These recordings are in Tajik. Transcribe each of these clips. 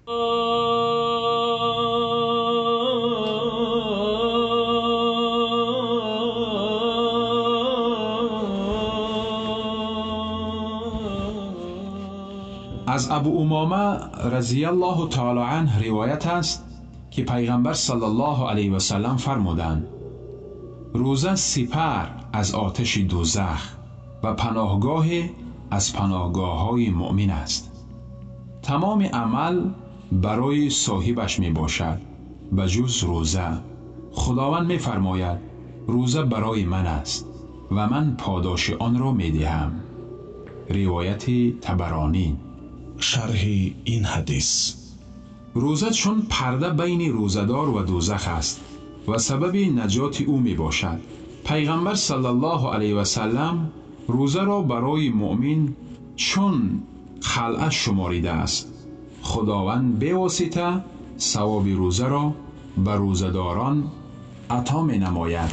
Аз Абу Умома разияллоҳу таоло анҳ ривоят аст, ки пайғамбар саллаллоҳу алайҳи васаллам фармуданд: рӯза сипар аз оташи дӯзах ва паноҳгоҳе аз паноҳгоҳҳои муъмин аст. Тамоми амал барои соҳибаш мебошад, ба ҷуз рӯза. Худованд мефармояд: рӯза барои ман аст ва ман подоши онро медиҳам. Ривояти Табаронӣ. Шарҳи ин ҳадис. Рӯза чун парда байни рӯзадор ва дӯзах аст ва сабаби наҷоти ӯ мебошад. Пайғамбар саллаллоҳу алайҳи васаллам рӯзаро барои муъмин чун қалъа шуморидааст. Худованд бевосита савоби рӯзаро ба рӯзадорон ато менамояд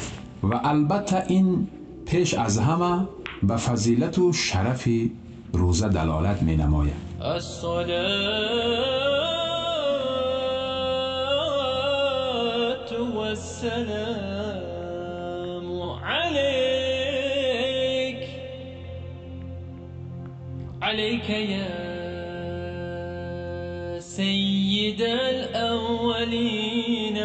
ва албатта ин пеш аз ҳама ба фазилату шарафи рӯза далолат менамояд. الصلاة والسلام عليك عليك يا سيد الأولين.